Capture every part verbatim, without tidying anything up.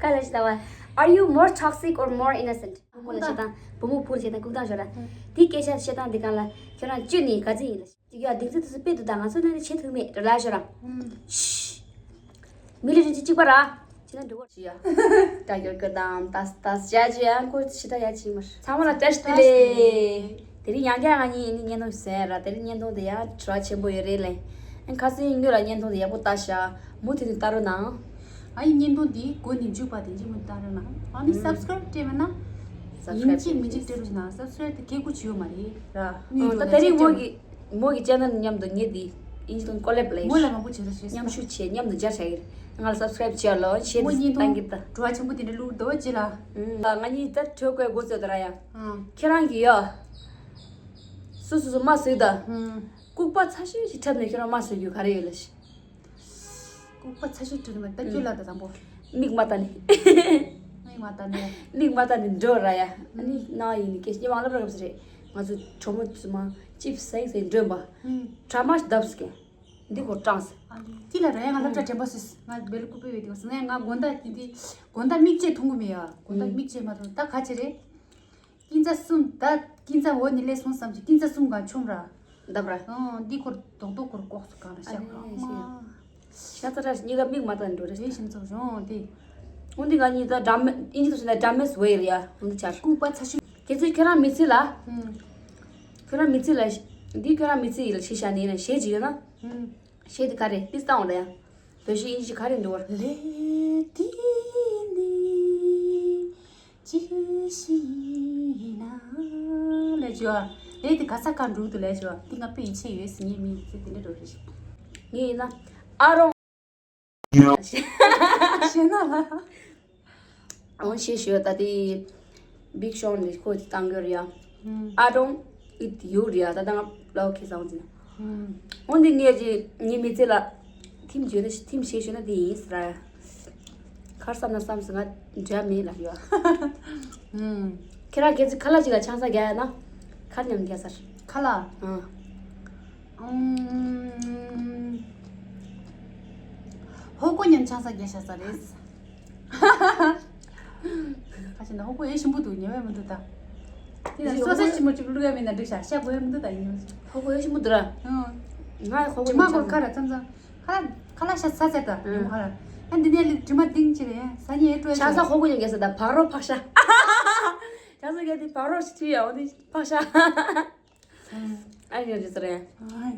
ག་ལ་ཞིག་ལྟ་བ། Are you more toxic or more innocent? བུ་མོ་ལ་བཤད་སྟངས། བུ་མོ་བུ་ལ་བཤད་སྟངས། ལྐུགས་སྟངས་ཤོད་ར། དེ་སྐད་ཆ་བཤད་སྟངས་འདི་གང་ལ་ཁྱོད་རང་བཅུ་ནས་ག་ཚོད་ཡིན་ལ། ཅིག་ཡ་སྡིག་ཚིག་དུ་སུ་དཔེ་དུ་དང་ང་ཚོ་ནང་ནས་བྱེད་ཐུབ་མེད་ར་ལ་ཤོད་ར། ཤི། མི་ལ་རིན་ཆེན་གཅིག་པ་ར། ཅི་ན་འགྲོ་བར་ཞི་ཡ། ད་གྱོར་གྱོར་དང་ད་ད་བྱ་བྱེད་ཡ་ཁོ་ཞི་ད་ཡ་ཅིག་མར། ཚང་མ་ལ་བཀྲ་ཤིས་བདེ་ལེགས། དེ་རིང་ཡང་བསྐྱར་ང་གཉིས་ནི་བརྙན་ཐུང་ཟེར་ར། དེ་རིང་བརྙན་ཐུང་དེ་ཡང་དྲི་བ་ཆེན་པོ་ཡོད་རེད་ལེ། ཨ་ཁ་སང་ངོས་ལ་བརྙན་ཐུང་དེ་ཡག་པོ་ལྟ་ཤག་མུ་མཐུད་ནས་ལྟ་རོགས་གནང་། ཨ་ཡི་བརྙན་ཐུང་འདི་མགོ་ནས་མཇུག་བར་དེ་འཇིགས་མི་ལྟ་རོགས་གནང་། ཨ་ནི་ཨུམ། སབ་སི་ཀ་རབ་སྤྲད་མེད་ན། ཡིན་གཅིག་མིན་གཅིག་སྤྲད་རོགས་གནང་། སབ་སི་ཀ་རབ་དེ་ཁེ་གུ་བྱིའུ་མ་རེད་ར། ཨ་ད་དེ་རིང་མོ་གི་མོ་གི་ཅེ་ནལ་མཉམ་དུ་ངས་འདི་ཨིན་ཇི་དང་ཀོ་ལེབ་ལས། མོ་ལ་མང་པོ་བྱེད་རོགས་བྱེད། མཉམ་ཞུགས་བྱེད། མཉམ་དུ་མཇལ་བྱ་གིར་ང་ལ་སབ་སི་ཀ་རབ་བྱེད་ལོ་བྱེད། མོ་བརྙན་ཐུང་གཏང་གི་ད། བྲོ་བ་ཆེན་པོ་དེ་འདྲ་བླུག་འདོད་ཅི་ལ། ཨ་ང་གཉིས་ད་གྲོད་ཁོའི་སྒོ་ཚོད་དུ་ར་ཡ། ཨ་ཁྱེད་རང་གི་ཡ། སུ་སུ་སུ་མ་སུས་ད། ཨ་ལྐུགས་པ་ཚ་ཤོས་ཤིག་འཁྲབ་ནས་ཁྱེད་རང་མ་སུས་རྒྱུ་ག་རེ་ཡོད་ལ་ཤི། ལྐུགས་པ་ཚ་ཤོས་དྲི་མ་ལྟ་སྐྱོ་ལ་ད་དང་པོ། མིག་མ་ལྟ་ནི། མིག་མ་ལྟ་ནི། མིག་མ་ལྟ་ནི་འགྲོ་ར་ཡ། ཨ་ནི་ན་ཡིན་ནི་སྐད་ཆ་མང་ལབ་ར་གབ་སི་རེད། ང་ཚོ་གྲོགས་མོ་ཚོ་མ་ཅིབ་སེང་སེང་འགྲོན་པ། ཨུམ། གྲ་མ་བརྡབས་སི་ཀེ། འདི་ཁོ་གྲངས་སི། ཨ་ནི་ཅི་ལ་ར་ཡ་ང་སློབ་གྲྭ་དྲན་པ་སུས་ང་བེ་ལ་ཀུ་པེ་བེ་དེ་གོ་སི་ང་ང་དགོང་དག་དེ་དེ་དགོང་དག་མིག་ཆེ་མཐོང་གི་མེད་ཡ། དགོང་དག་ཨུམ། མིག་ཆེ་མ་མཐོང་ད་ག་ཆེ་རེད། སྐྱིན་ཚ་གསུམ་ད་སྐྱིན་ཚ་འོ་ནི་ལས་སོང་བསམ་གྱི་སྐྱིན་ཚ་གསུམ་གང་ཆུམ་ར། འདབ་ར། ཨང་འདི་ཁོར་རྡོག་རྡོག་ཁོར་ལྐོག་སུ་གང་ར་ཤག་ཨ་ནི་ཤི། ཤ་ཚ་ར་གཉིས་ཀ་མིག་མ་ལྟ་འགྲོ་རེ་རེ་ཞིམ་ཚོགས་བྱུང་དེ། འོ་འདི་ང་གཉིས་ད་འགྲམ་ཨིན་ཇི་དུ་ཞིག་ན་འགྲམ་མེ་སུ་ཝེ་རི་ཡ་འོ་འདི་ཆར། ལྐུགས་པ་ཚ་ཤུ། ཁྱེད་ཚོས་ཁྱོད་རང་མི་ཚེ་ལ། ཨང་། ཁྱོད་རང་མི་ཚེ་ལ་འདི་ཁྱོད་རང་མི་ཚེ་ཡིན་ལ་ཤི་ཤ་ནི་ཡིན་ལ་ཞེ་ཅིག་ཡོད་ན། ཨང་། ཞེ་དེ་ག་རེ་ཏི་སྟངས་འོ་ད་ཡ། བོད་ཞི་ཨིན་ཇི་ག་རེ་འགྲོ་བར། ལེ་དི་ནི་ཅི་ཞིག་ཡིན་ན་ལས་བྱོས། ལེ་དི་ག་ས་ག་འགྲུག་ཏུ་ལས་བྱོས། དི་ང་པེ་ཡིད་ཆེས་ཡོད་སི་ངའི་མིང་ཚེ་དེ་འདྲ་འགྲོ་རེ་ཞིག་ངས་ཡིན་ན་ཨ་རོང་ཞེ་ན་ལ་འོང་ཞེས་ཞུ་ད་དི་བིག་ཤོང་ནི་ཁོ་དི་བཏང་གི་རེད་ཡ། ཨ་རོང་ཨིད་ཡོད་རེད་ཡ། ད་ད་ང་ལའོ་ཁེ་སང་ཟིན། འོན་ཏེ་ངས་ཀྱི་ངའི་མི་ཚེ་ལ་ཐིམ་བྱོས་ན་ཐིམ་ཞེས་ཞུས་ན་དེ་ཡིན་ཟེར་ར། ཁར་བསམ་ན་བསམ་སོང་ང་འདྲ་མེད་ལབ་ཡོད། ཁྱེད་རང་སྐད་ཆ་ཁ་ལག་ཅིག་ལ་ཆང་ས་རྒྱག་ཡ་ན་ཁར་མཉམ་རྒྱག་སར། ཁ་ལག་ཨང་། ཧོ་ཀོ་མཉམ་ཆང་ས་རྒྱག་ཤ་ས་རེད། ཁ་ཆེ་ན་ཧོ་ཀོ་ཡེ་ཞིམ་པོ་འདུག་ཉེ་བའི་མི་འདུག་ད། དེ་ན་སོ་སོ་ཞིམ་པོ་ཅིག་བླུག་ཡ་མིན་ན་འགྲིག་ཤག་ཤ་དགོས་ཡ་མི་འདུག་ད་ཡིན་ནོ། ཧོ་ཀོ་ཡེ་ཞིམ་པོ་འདུག་ར། ཨང་། ང་ཧོ་ཀོ་དྲི་མ་མཉམ་ཆང་ས། ཁ་ལ་ཁ་ལ་ཤ་ཚ་ཚ་ད་ཡོང་ཁ་ལ། ཨ་འདི་ནས་ལི་དྲི་མ་ཏིང་ཅི་རེད་ས་ཉེ་སྤྲོ་ཆང་ས་ཧོ་ཀོ་ཡང་རྒྱལ་ས་ད་བག་རོ་ཕག་ཤ། ཆང་ས་རྒྱལ་དེ་བག་རོ་ཞིག་ཐུ་ཡ་འོ་དེ་ཕག་ཤ། ཨ་ཡོད་རེད་ཟེར་ཡ།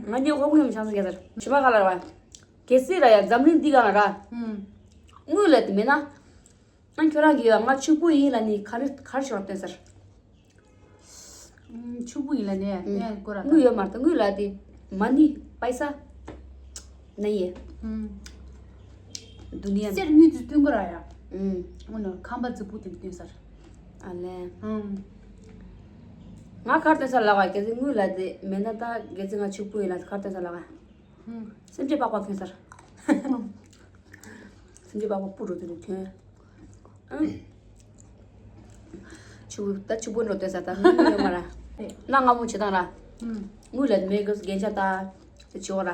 ང་གཉིས་ཧོ་ཀོ་ཡང་ཆང་ས་རྒྱལ་ས་ཞི་མ་ཁ་ལ་ར་བ། གལ་སྲིད་ར་ཡ་འཛམ་གླིང་འདི་གང་ལ་ར། དངུལ་ལ་དེ་མེད་ན། ཨ་ཁྱོད་རང་གིས་ང་ཕྱུག་པོ་ཡིན་ལ་ནི་ག་རེ་ག་རེ་ཞོར་སྟོན་ཟེར། ཕྱུག་པོ་ཡིན་ལ་ནི་ཨེ་ཀོ་ར་དངུལ་ཡོད་མ་རེད་དངུལ་ལ་དེ་མ་ནི་པའི་ས་ན་ཡེ། དུ་ནི་ཡ། གསེར་དངུལ་དུ་སྟོན་གོ་ར་ཡ། ཨུ་ནོ་ཁང་པ་རྫིག་པོ་དེ་སྟོན་ཟེར། ཨ་ལེ། ང་ག་རེ་སྟོན་ས་ལ་བ་གལ་སྲིད་དངུལ་ལ་དེ་མེད་ན་ད་གལ་སྲིད་ང་ཕྱུག་པོ་ཡིན་ལ་ག་རེ་སྟོན་ས་ལ་བ། སེམས་ཅན་པགས་པ་ཐོན་ས་ར། སེམས་ཅན་པགས་པ་སྤུ་རུ་དེ་རུ་ཐོན། ཨང་། ཕྱུག་པོ་ད་ཕྱུག་པོ་འགྲོ་སྟོན་ས་ད་དངུལ་ཡོད་མ་ར། གནའ་སྔ་མོ་བྱེད་སྟངས་ར། དངུལ་ལ་མེད་གི་རྒྱན་ཆ་ད་དེ་བྱེད་འོ་ར།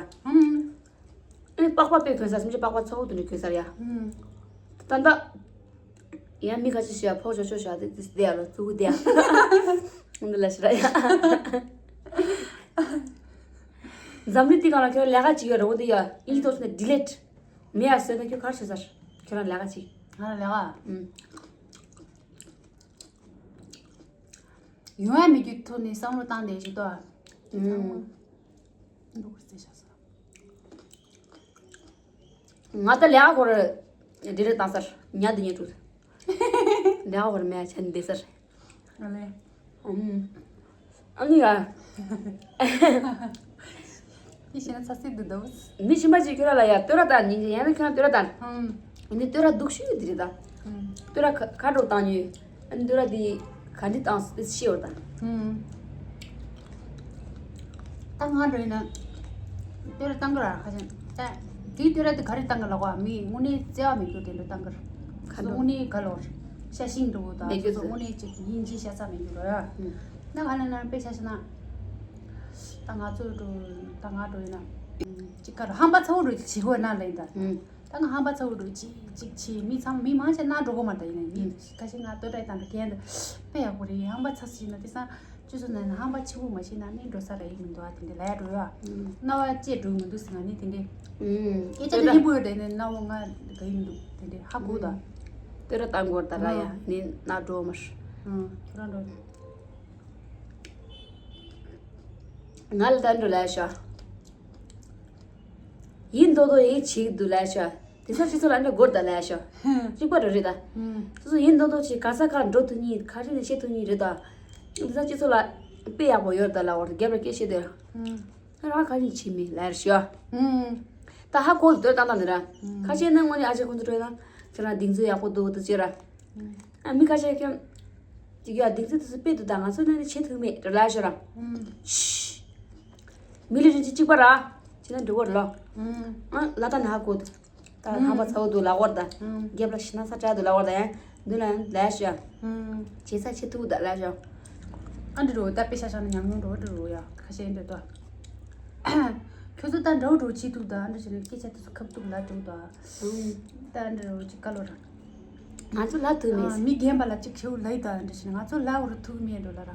ཨེ་པགས་པ་དཔེ་གོན་ས་སེམས་ཅན་པགས་པ་ཚ་བོ་དེ་འདྲ་གོན་ས་ར་ཡ། ད་ད། ཡང་མི་ཁ་ཅིག་ཤི་ཡ་ཕོག་ཤོག་ཤོག་ཤོག་དེ་དེ་དེ་ཡ་ལོ་ཙུ་གུ་དེ་ཡ། འདི་ལ་ཤི་ར་ཡ། འཛམ་གླིང་འདི་གང་ལ་ཁྱོད་ལས་ཀ་ཅིག་ཡོད་རེད་འོ་དེ་ཡ་ཨིན་ཇི་ཐོག་ནས་ཌི་ལེཊ། མི་ཡ་བཟོས་ན་ཁྱོད་ག་རེ་བྱེད་ས་རེད་ཁྱོད་རང་ལས་ཀ་ཅིག་ང་ལ་ལས་ཀ་ཨུམ། ཡོང་ཡ་མེད་རྒྱུ་ཐོག་ནས་བསམ་བློ་བཏང་བསྡད་ཅིག་ཏོ། ཨུམ། འདུག་ཟེར་བྱ་ས། ང་ད་ལས་ཀ་སྐོར་འདི་རེད་བཏང་སར་ཉལ་འདི་ཉལ་འགྲོ། ལས་ཀ་སྐོར་མེད་ཆ་འདི་སར། ཨ་ལེ། ཨུམ། ཨ་ནི་ཡ། དེ་བྱས་ན་ཚ་སེ་འདུག་འདུག་མི་ཤི་མ་ཅིག་ཁྱོད་ར་ལ་ཡ་བསྟོད་ར་བཏང་ཉིན་ཅིག་ཡང་ན་ཁྱོད་ར་བསྟོད་ར་བཏང་། ཨུམ། ཨ་ནི་བསྟོད་ར་སྡུག་ཤོས་འདི་རེད་ད། ཨུམ། བསྟོད་ར་ཁ་ཁ་འགྲོ་བཏང་ཉོས། ཨ་ནི་བསྟོད་ར་འདི་ག་འདྲི་བཏང་སྲིད་ཤེས་བར་དང་། ཨུམ། ད་ང་འགྲོ་ཡིན་ན། བསྟོད་ར་བཏང་གི་ར་ཁ་ཅན། ད་དེའི་བསྟོད་ར་དེ་ག་རེ་བཏང་གི་ལ་གོ་མི་དངོས་གནས་བརྩེ་བ་མེད་རྒྱུ་དེ་འདྲ་བཏང་གི་ར། ཁ་འགྲོ། དངོས་གནས་ག་ལོར། ཤ་ཤིང་འགྲོ་བོ་དང་མེད་རྒྱུ་དེ་དངོས་གནས་ཅིག་སྙིང་རྗེ་ཤ་ཚ་མེད་རྒྱུ་ར། ཨུམ། ད་ག་ལ་ན་དཔེ་ཆ་ཤ་ན། ད་ང་ཚོ་འགྲོ་ད་ང་འགྲོ་ཡིན་ན། ཅིག་ག་ར་ཧམ་པ་ཚ་བོ་འགྲོ་ཅིག་བྱེད་དགོས་ན་ལེན་ད། ཨུམ། ད་ ད་ང་ཧམ་པ་ཚ་བོ་འགྲོ་ཅིག་ཅིག་བྱས། མི་ཚང་མི་མང་ཆེ་ན་འགྲོ་གོ་མ་རེད། ད་ཡིན་ན་ངས་ཁ་ཤས་ང་ལྟོས་དྲ་དང་འགྲོ་མཁན་དུ་དཔེ་ཡག་པོ་རེད། ཧམ་པ་ཚ་ཞིག་ན་དེ་སང་ཅུ་སུ་ན་ན་ཧམ་པ་ཆེ་བོ་མ་ཤེས་ན་ནི་འགྲོ་ས་རེད་ཡིན་མི་འདུག་ཨ། དེ་འདྲ་ལས་འགྲོ་ཡ། རྣ་བ་བཅད་འགྲོ་མི་འདུག་ཟེར་ང་ནི་དེ་འདྲ་སྐད་ཆ་དེ་སྙན་པོ་ཡོད་དེ་ནི་རྣ་བ་ང་ག་ཡིན་མི་འདུག་དེ་འདྲ་ཧ་གོ་ད། ལྟོས་དྲ་བཏང་དགོས་ད་ར་ཡ་ནི་ན་འགྲོ་མ་ཤི། ཁྱོད་རང་འགྲོ། ང་ལ་ད་འགྲོ་ལ་ཤ། ཡིན་མདོག་མདོག་ཡིན་བྱེད་ཀྱི་འདུག་ལབ་ཤག་དེ་ཚོ་སྤྱི་ཚོགས་ལ་འདྲ་དགོས་ད་ལབ་ཤག་གཅིག་པ་འགྲོ་རེད་ད། སོ་སོ་ཡིན་མདོག་མདོག་བྱེད་ག་ས་ག་འགྲོ་ཐུབ་ཉིན་ག་རེ་ནས་བཤད་ཐུབ་ཉིན་རེད་ད། དེ་ཚོ་སྤྱི་ཚོགས་ལ་དཔེ་ཡག་པོ་ཡོད་ད་ལབ་བར་རྒྱབ་ལ་སྐད་བཤད་དེ། ང་རང་ག་རེ་བྱེད་མིན་ལབ་ཤག་ད་ཧ་གོ་འདོད་བཏང་བཏང་ནི་ར། ཁ་ཤས་ནི་དངོས་གནས་ཨ་ཅག་ཁོང་ཚོ་འགྲོ་ན་ཁྱེད་རང་གདེང་ཚོད་ཡག་པོ་འདུག་ད་ཅེ་ར། ཨ་མི་ཁ་ཤས་ཁྱོད་ཅིག་ཡ་གདེང་ཚོད་དུ་སུ་དཔེ་འདུག་ད་ང་ཚོ་ནི་བྱེད་ཐུབ་མེད་ར་ལབ་ཤོར་ར། ཤི། མི་ལ་རིན་ཆེན་གཅིག་པ་ར། ཅི་ན་འགྲོ་བར་ལོ། ཨ་ལ་ད་ན་ཧ་གོ་འདུག་ད་ཧམ་པ་ཚ་བོ་འདུག་ལ་བར་ད། རྒྱབ་ལ་ཤི་ན་ས་བྲལ་འདུག་ལ་བར་ད་ཡང་འདུག་ན་ལ་ཤོ། བྱེད་ས་བྱེད་ཐུབ་ད་ལ་ཤོ། ཨ་འདྲ་རོ་ད་དཔེ་ཤ་ཤ་ན་ཉམས་མྱོང་འགྲོ་འདྲ་རོ་ཡ་ཁ་ཤས་འདྲ་ད། ཁྱོད་ཚོ་ད་འདྲ་བོ་འགྲོ་བྱེད་ཐུབ་ད་འདྲ་ཞིག་སྐད་ཆ་དེ་ཚོ་ཁབ་ཐུབ་ལ་འགྲོ་ད། ད་འདྲ་རོ་ཅིག་ཀ་ལོ་ར། ང་ཚོ་ལབ་ཐུབ་མེད། མི་རྒན་པ་ལ་ཅིག་ཁྱེའུ་ལབ་ད་འདྲ་ཞིག་ང་ཚོ་ལབ་རུ་ཐུབ་མེད་འགྲོ་ལ་ར།